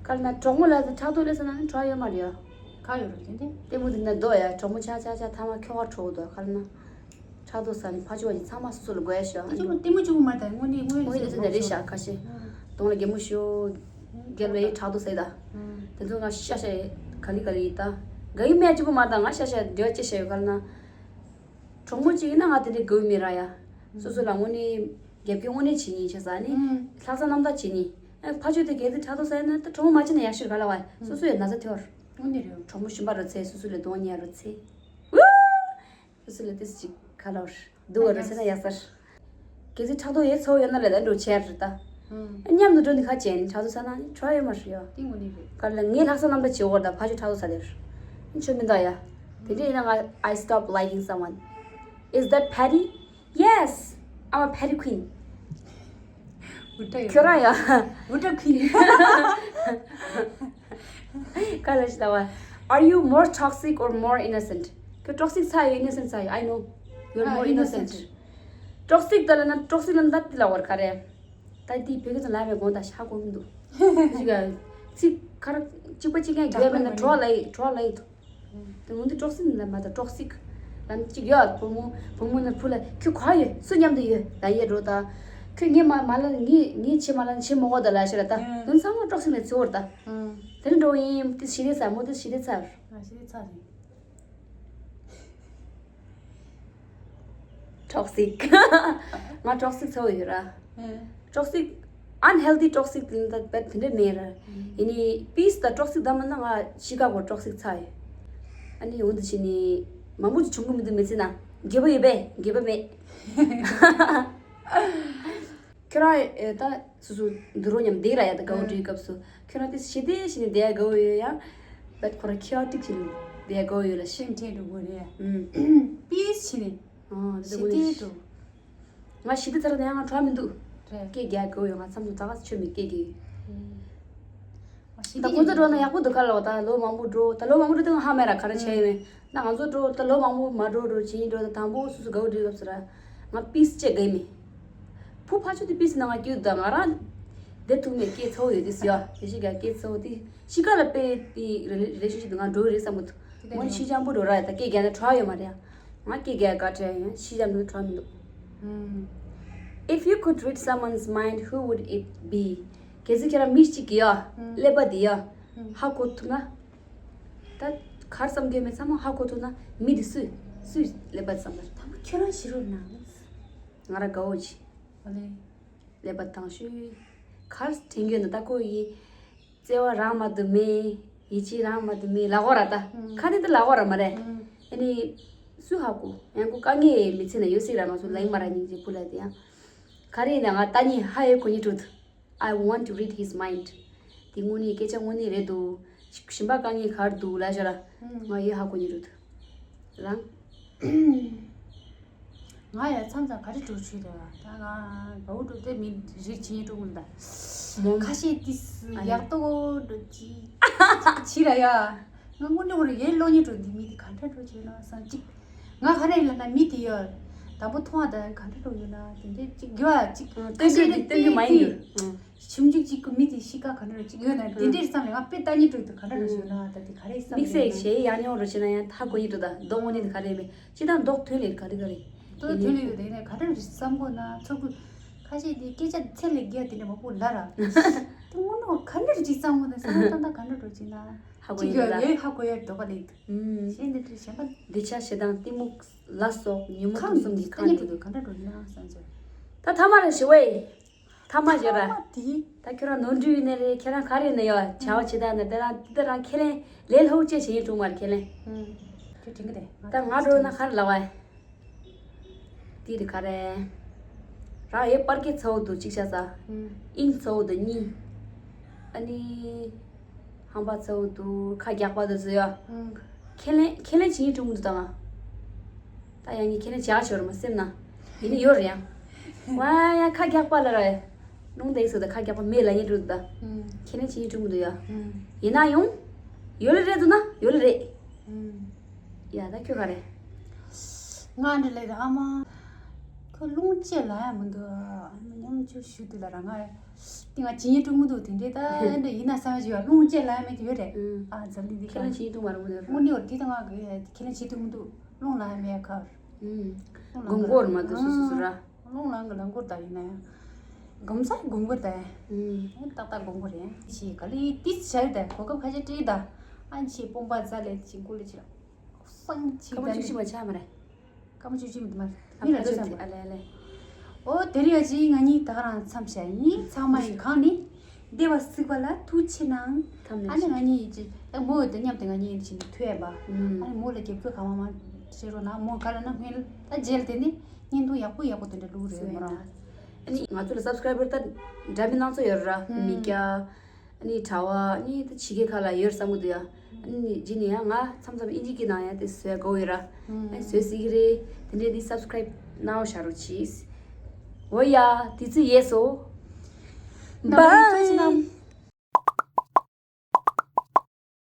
ག་རེ་ན་གྲོགས་མོ་ལ་ཕྲག་དོག་སླེབས་ས་ན་ནི་གྲོགས་ཡོད་མ་རེད་ཡོ། ག་ཡོད་རེད་དེ་འདྲ། ལྟད་མོ་དེ་ན་རྡོ་ཡ། གྲོགས་མོ་ཆ་ཆ་ཆ་ཐ་མ་ཁྱོ་ག་གྲོགས་འདུག་ག་རེ་ན། ཕྲག་དོག་ཟ་ནི་ཕ་ཆོས་ཀྱི་ཚང་མ་སོ་སོ་ལ་དགོས་ཤག་ཨ་ཅོ་ལྟད་མོ་གཅིག་པུ་མ་རེད་ད། དངོས་གནས་དངོས་དངོས་ཡོད་ཚོད་ནས་རེད་ཤག་ཁ་ཤས། གདོང་ལ་གད་མོ་ཤོར། རྒྱབ་ལ་ཡི་ཕྲག་དོག་ཟ་ཡི་ད། དེ་ཚོ་ང་ཤ་ཤ་ག་ལེ་ག་ལེ་ཡི་ད། དགའ་ཡི་མེད་གཅིག་པུ་མ་རེད་ད། ང་ཤ་ཤ་འབྲེལ་བ་ཅི་ཤ་ཡོད་ག་རེ་ན། གྲོགས་མོ་གཅིག་ཡིན་ན་ང་དེ་འདྲའི་དགའ་བོ་མེད་ར་ཡ། སོ་སོ་ལ་དངོས་གནས་རྒྱབ་སྐྱོར་དངོས་གནས་བྱེད་ཉིན་ཆ་ཟ་ནི། ལྷག་བསམ་རྣམ་དག་བྱེད་ཉིན། ཨ་ཕ་ཆོས་དེ་གལ་ཏེ་ཕྲག་དོག་ཟ་ཡ་ན་ད་གྲོགས་མོ་མ་བྱེད་ན་ཡག་ཤོས་ག་ལ་བ། སོ་སོ་ཡི་ན་ཚ་ཐེ་བར། དངོས་གནས་རེད། གྲོགས་མོ་གཞན་པ་རུ་ཚེ་སོ་སོ་ལ་གདོང་ཉེ་རུ་ཚེ། སོ་སོ་ལ་ཏིས་ཅིག་ཁ་ལོར་འདུག་བ་རུ་ཚེ་ན་ཡག་ས་རེད། གལ་སྲིད་ཕྲག་དོག་ཡོད་ཚོ་ཡོད་ན་ལས་ད་འགྲོ་བྱས་རེད་ད། མཉམ་དུ་འགྲོ་ནི་ཁ་ཅན་ཕྲག་དོག་ས་ན་ནི་གྲོགས་ཡོད་མ་རེད་ཡོ། དེ་དངོས་གནས་རེད། ག་ལ་ངས་ལྷག་བསམ་རྣམ་དག་བྱེད་འོར་ད་ཕ་ཆོས་ཕྲག་དོག་ས་དེར། ཆོས་མི་འདའ་ཡ། དེ་འདྲ་ཡིན་ན་ང་I stop liking someone. Is that petty? Yes. I'm a petty queen. ཁྱོད་རང་ཡ། ཨུ་ཏྲ་ཁི། ག་ལ་ཞིག་ལབ་པ། Are you more toxic or more innocent? ཁྱོད་toxic ཚ་ཡོད། innocent ཚ་ཡོད། I know you're more innocent. Toxic ད་ལ་ན་toxic ལ་ན་ད་ལ་བར་ག་རེ། ད་དེ་བོད་སྐད་དུ་ལབ་པའི་དགོངས་དག་ཧ་གོ་མི་འདུག་ཅིག་ཡ། ཚིག་ཁ་ར་གཅིག་པ་གཅིག་ཡང་བརྗོད་མེད་ན་གྲོགས་ལ་ཡི་གྲོགས་ལ་ཡི་འདུག་དེ་འོན་ཏེ་toxic ལ་མ་ད་toxic ལམ་གཅིག་ཡོད། བུ་མོ་བུ་མོ་ནི་བུ་ལ་ཁྱོད་ག་ཡོད། སུ་མཉམ་དུ་ཡོད། ད་ཡེ་འགྲོ་ད། ཁྱོད་ངས་མ་མ་ལ་ངས་ངས་ཆེ་མ་ལ་ཆེ་མོ་གོ་ད་ལ་ཤི་ར་ད། དོན་ཚང་མ་toxic ནས་ཚོར་ད། དེ་ནི་འགྲོ་ཡིན་དེ་ཞི་བདེ་ཚ་མོ་དེ་ཞི་བདེ་ཚ། ཞི་བདེ་ཚ་རེད། Toxic. ང་toxic ཚ་བོ་ཡོད་ར། Toxic unhealthy toxic དེ་འདྲ་བས་དེ་འདྲ་མེད་ར། ཡིན་ནི་peace དང་toxic དམ་ན་ང་ཤི་ཀ་གོ་toxic ཚ་ཡོད། ཨ་ནི་འོན་ཏེ་ཕྱིན་ནི་མང་པོ་ཅིག་བྱུང་གི་མི་འདུག་མི་ཚེ་ན་དགེ་བ་ཡོད་པས་དགེ་བ་མེད། ཁྱོད་རང་ཨེ་ད་སོ་སོ་འདུག་རོགས་མཉམ་བསྡད་ར་ཡ་ད་དགའ་བོ་འདྲ་ཡི་སྐབས་སུ་ཁྱོད་རང་དེ་ཞི་བདེ་ཞི་ནས་བསྡད་ཡ་དགའ་བོ་ཡོད་ཡ། but ཁོ་རང་chaotic ཞི་ནས་བསྡད་ཡ་དགའ་བོ་ཡོད་ལ་ཤི། ཤིན་ཏུ་དགོས་རེད། peace ཞི་ནས། ཨ་དེ་ཞི་བདེ་འདུག་ང་ཞི་བདེ་ཚར་ན་ཡང་ང་གྲོགས་མི་འདུག་རེད། སྐད་རྒྱག་དགོས་ཡོད། ང་མཚམས་སུ་ད་ག་ཆོས་མི་སྐད་རྒྱག་ཡོད། ད་ཁོང་ཚོ་འགྲོ་ན་ཡག་པོ་འདུག་ག་ལ་བ། ད་ལོ་མང་པོ་འགྲོ་ད་ལོ་མང་པོ་འགྲོ་དུས་ང་ཧ་མ་ར་ག་རེ་བྱས་ཡོད་མེད། ད་ང་ཚོ་འགྲོ་ད་ལོ་མང་པོ་མ་འགྲོ་འགྲོ་བྱེད་ཡིན་འགྲོ་ད་དང་པོ་སོ་སོ་དགའ་བོ་འགྲོ་སྐབས་སུ་ར་ང་peace བཅས་དགའ་མེད། བུ་ཕ་ཆོས་དེ་peace ན་ང་སྐྱིད་འདུག་ད་ང་རང་བསྡད་ཐུབ་མེད་སྐད་ཚ་བོ་ཡོད་དུས་ཡ་དེ་ཞིག་ག་སྐད་ཚ་བོ་དེ་ཤི་ཀ་ལ་དཔེ་དེ་relationship དུ་ང་འགྲོ་རེད་བསམ་གི་འདུག་ངོ་ནི་ཤི་ཅང་པོ་འགྲོ་ར་ཡ་ད་སྐད་རྒྱག་ན་གྲོགས་ཡོད་མ་རེད་ཡ། ང་སྐད་རྒྱག་ག་བྲལ་ཡིན། ཤི་ཅང་འདུག་གྲོགས་མི་འདུག If you could read someone's mind, who would it be? གལ་སྲིད་ཁྱེད་རང་མི་གཅིག་གི་ཡ་ཀླད་པ་འདི་ཡ་ཧ་གོ་ཐུབ་ན། ད་གར་བསམ་གྱི་མེད་ཚང་མ་ཧ་གོ་ཐུབ་ན་མི་འདི་སུ་སུའི་ཀླད་པ་བསམ་པར། ད་མ་ཁྱོད་རང་ཤི་རོགས་གནང་། ང་ར་དགའ་བོ་ཅི། ཨ་ལེ། ཀླད་པ་དང་ཤུལ་གར་དྲན་གྱི་ཡོད་ན་ད་ཁོ་ཡི། བརྩེ་བ་རང་མ་དུ་མེད། ཡིད་ཆེས་རང་མ་དུ་མེད་ལ་གོ་ར་ད། ཁ་ནི་ད་ལ་གོ་ར་མ་རེད། ཨ་ནི་སུ་ཧ་གོ་ཡང་ཁོ་དཀའ་ངལ་མི་ཚེ་ན་ཡོད་སྲིད་ར་མ་སུ་ལ་ཡིན་མ་ར་སྙིང་རྗེ་བུ་ལ་དེ་ཡང་། ག་རེ་ཡིན་ན་ང་ལྟ་ཉིན་ཧ་ཡེ་གོ་ཉིན་དྲུད། I want to read his mind. དེ་དངོས་གནས་སྐད་ཆ་དངོས་གནས་རེད་འདུག་གཞན་པ་དཀའ་ངལ་ག་རེ་འདུག་ལ་ཤོད་ར། ང་ཡེ་ཧ་གོ་ཉིན་དྲུད། རང་། ང་ཡང་མཚམས་མཚམས་ག་རེ་འགྲོ་ཆུ་རེད་བ། ད་ང་དགའ་བོ་འགྲོ་དེ་མི་རིགས་ཆེན་འགྲོ་མི་ད། ཁ་ཤས་ཏིས་ཡག་ཏོ་འགྲོ་ཅི་ཅི་ར་ཡ། ང་དངོས་གནས་ཁོ་རེ་ཡེ་ལོ་ཉིས་འགྲོ་འདི་མི་དེ་ག་འདྲ་འགྲོ་ཆུ་ན་བསམ་ཅིག་ང་ག་རེ་ལ་ན་མི་དེ་ཡོད། དང་པོ་མཐོང་བ་དང་ག་འདྲ་འགྲོ་ཡོད་ན་དེ་འདྲས་ཅིག་རྒྱུ་བ་ཅིག་སྟོན་རྒྱུ་འདི་སྟོན་རྒྱུ་མ་ཡིན་རྒྱུ། ཞིབ་འཇུག་ཅིག་གི་མི་དེ་གཤིས་ཀ་ག་འདྲ་ཅིག་ཡོད་ན་དེ་འདྲའི་བསམ་ལས་ང་དཔེ་ལྟ་ཉིན་དྲུག་ཏུ་ག་འདྲ་རུ་ཞུ་ན་ད་དེ་ག་རེ་བསམ་དམིགས་བསལ་ཞེ་ཡང་ཉོ་རུ་ཕྱིན་ན་ཡང་ཐག་གོ་ཡི་འགྲོ་ད་མདོ་དངོས་གནས་དེ་ག་རེ་མེད་ཅི་དང་མདོག་ཐོན་ལེ་ག་རེ་ག་རེ། ལྟོ་ཐོན་ལེ་དེ་ནས་ག་འདྲ་རུ་བསམ་གོ་ན་ཚོ་གུ་ཁ་ཤས་དེ་སྐད་ཆ་ཚད་ལས་བརྒལ་དེ་འདྲ་མང་པོ་ལ་ར། དེ་དངོས་གནས་ག་འདྲ་རུ་ཅིག་བསམ་གོ་ན་བསམ་ན་ཏང་ཏང་ག་འདྲ་རུ་ཅིག་ན་ཧ་གོ་ཅིག་ཡི་ཡོད་ལ་ལས་ཧ་གོ་ཡར་འདོད་པ་ལས་འདུག་གཞན་དེ་འདྲ་གཞན་པ། འདི་ཆ་ཞེ་སྡང་གཏི་མུག་ལ་སོགས་ཉོན་མོངས་དུག་གསུམ་གྱི་ཁ་ཁ་ཉེ་ནས་དུ་ག་འདྲ་འགྲོ་ཡིན་ན་བསམ་ཚོད། ད་ཐ་མ་རེ་ཞུ་བས། ཐ་མ་ཞུ་ར། ཐ་མ་དེ། ད་ཁྱོད་རང་ནོར་འཁྲུལ་ཡིན་ནི་རེད་ཁྱེད་རང་ག་རེ་ཡིན་ན་ཡོད་བྱ་བ་བྱེད་སྟངས་ནི་དེ་རང་དེ་རང་ཁས་ལེན་ལས་སླ་པོ་ཅིག་བྱེད་ཡིན་གྲུང་མ་རེད་ཁས་ལེན། ཁྱོད་དྲན་གི་རེད། ད་ང་འགྲོ་ན་ག་རེ་ལབ་པ། དེ་རེད་ག་རེ། རང་ཡོད་པར་སྐད་ཚ་བོ་འདུག་གཅིག་ཤ་ཚ། དབྱིངས་ཚ་བོ་འདུག་གཉིས། ཨ་ནི། ཧམ་པ་ཚ་བོ་འདུག་ཁ་རྒྱག་པ་འདུག་ཟེར་ཡོད། ཁས་ལེན་ཁས་ལེན་བྱེད་ཀྱི་འགྲོ་གི་འདུག་ད་ང་། ད་ཡང་ངས་ཁས་ལེན་བྱ་ཆོག་རེད་མ་སེམས་ན། ཡིན་ནི་ཡོད་རེད་ཡང་། ཝ་ཡ་ཁ་རྒྱག་པ་ལ་རེད། རླུང་དེ་སོ་ད་ཁ་རྒྱག་པ་མེད་ལ་ཡིན་འགྲོ་ད། ཁས་ལེན་བྱེད་ཡིན་འགྲོ་མི་འདུག་ཡ། ཡིན་ན་ཡང་། ཡོད་ལེ་རེད་འདུག་ན་ཡོད་ལེ་རེད། ཡ་ད་ཁྱོད་ག་རེད། ང་འདྲ་ལེ་ཨ་མ། ཁོ་རླུང་བཅད་ལ་ཡ་མི་འདུག་ཨ་མ་མཉམ་ཆུ་ཞུ་དུས་ལ་ར་ང་། དེ་ང་ཇི་ཡིན་འགྲོ་མི་འདུག་དེ་འདྲས་ད་འདྲ་ཡིན་ན་བསམ་ཞུ་བ་རླུང་བཅད་ལ་ཡ་མེད་དེ་ཡོད་རེད། ཨ་འཛམ་གླིང་འདི་ཁས་ལེན་བྱེད་ཡིན་འགྲོ་མ་རེད་མི་འདུག་དངོས་གནས་བར་དེ་ད་ང་གི་ཁས་ལེན་བྱེད་འགྲོ་མི་འདུག་རླུང་ལ་ཡ་མེད་ཁར། སྒོམ་གོར་མ་དུ་སུ་སུ་སུ་ར། རླུང་ལངས་གི་ལངས་སྐོར་དག་ཡིན་ན་ཡང་། སྒོམ་ས་སྒོམ་སྐོར་དག་ཡིན། ཏག་ཏག་སྒོམ་སྐོར་ཡིན། ཞེས་ག་ལེ་ཏིས་བྱ་ཡི་ད་གོ་སྐབས་ཁ་ཤས་སྤྲད་ད། ཨ་ནི་ཞེས་དཔུང་པ་རྩ་ལས་ཅིག་མགོ་ལས་ཅི་ར། སང་ཅིག་ད་ནི། ཀ་མ་བཅུ་བཞི་མ་ཆགས་མ་རེད། ཀ་མ་བཅུ་བཞི་མ་དུ་མ་རེད། མི་ལ་ཨ་ལེ་ཨ་ལེ། འོ་དེ་རིང་ཡ་ཅི་ང་གཉིས་ད་ག་རང་མཚམས་བཞག་ཡིན་ཚང་མ་ཡི་གང་ནི། བདེ་བ་གཟིགས་པ་ལ་ཐུགས་ཆེ་གནང་། ཨ་ནི་ང་གཉིས་ཀྱི་མོ་དང་མཉམ་དུ་ང་གཉིས་ཀྱི་ཐུ་ཡ་བ། ཨ་ནི་མོ་ལ་རྒྱབ་སྐྱོར་གང་མང་མང་བྱེད་རོགས་གནང་མོ་ག་ལ་ན་སྔོན་ལ་རྗེས་ལ་དེ་ནི་བརྙན་ཐུང་ཡག་པོ་ཡག་པོ་དེ་འདྲ་བླུགས་རེད་མོ་རང་། ཨ་ནི་ང་ཚོ་ལ་སབ་སི་ཀ་རའི་བར་ད་འདྲ་མི་སྣ་ཚོགས་ཡོད་ར་མི་སྐྱ། ཨ་ནི་གྲྭ་བ་ཨ་ནི་ད་ཕྱི་རྒྱལ་ཁག་ལ་ཡོད་བསམ་གི་འདུག་ཡ། ཨ་ནི་རྗེས་ནས་ཡང་ང་མཚམས་མཚམས་ཨིན་ཇི་གི་ནང་ཡང་དེ་བཟོས་དགོས་ཡོད་ར། ཨ་ནི་བཟོས་སྲིད་ཀྱི་རེད། དེ་འདྲས་འདི་སབ་སི་ཀ་རའིབ་གནང་བ་བྱ་རོགས་གྱིས། འོ་ཡ་དེ་ཚོ་ཡས་སོ། ནམ་པ་ཡིན་ཚོ་ཞིག་